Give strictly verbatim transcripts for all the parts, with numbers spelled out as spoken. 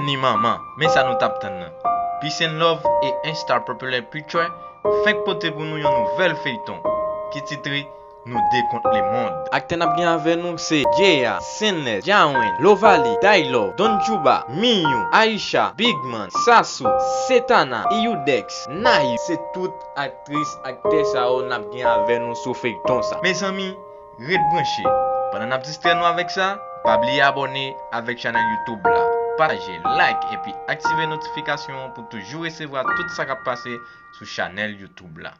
Ni manman, men sa nou t ap tann nan. Peace and Love e Instar Popular Picture fenk pote pou nou yon nouvèl feyton ki titre Nou de kont lemonn. Aktè n ap gen avè nou se Jay, Sinless, Jawen, Lovali, Daylove, Don Chuba, Miyou, Aisha, Bigman, Sasou, Setana, Iudex, Naïf. Se tout aktris, aktè sa yo n ap gen avè nou sou feyton sa. Mezanmi, ret branche. Pandan n ap distrè nou avèk sa, pa bliye abòne avèk chanèl YouTube la. Pataje, like epi aktive notifikasyon an pou toujou resevwa tout sa k ap pase sou chanèl YouTube la.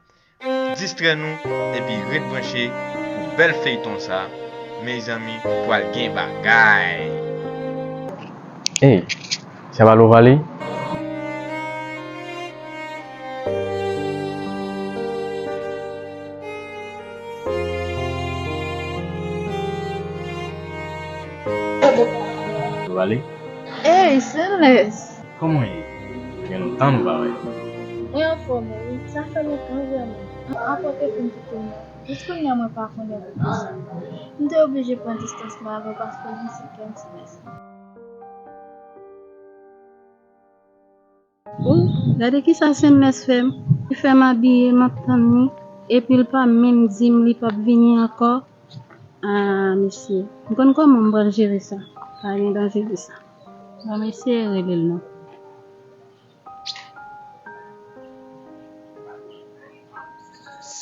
Distrè nou epi ret branche pou bèl feyton sa. Mezanmi, pral gen bagay. Ey, sa pa Lovali? Lovali? Ey, Sinless! Kòman w ye? Gen lontan nou pa wè. Mwen anfòm wi, sa fè lontan vrèman. Apre w te fin kite m nan, jiskounye a mwen pa konn lè pou konsa. M te oblije pran distans mwen avè w paske w vin sou kè m, Sinless. O, gade kisa Sinless fè m. Li fè m abiye, m ap tann li, epi l pa menm di m li p ap vini ankò. Ah, mesye, m konn kòman m pral jere sa. Pa gen danje de sa. Bon, mesye, rele l non.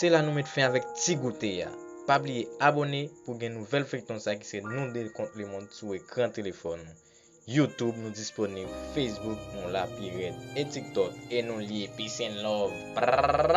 Se la nou met fen avèk ti goute a. Pa bliye abòne pou gen nouvèl feyton sa ki se Nou de kont lemonn sou ekran telefòn ou. YouTube nou disponib, Facebook nou la pi rèd, e TikTok e nou lye. Peace and love. Prrrra.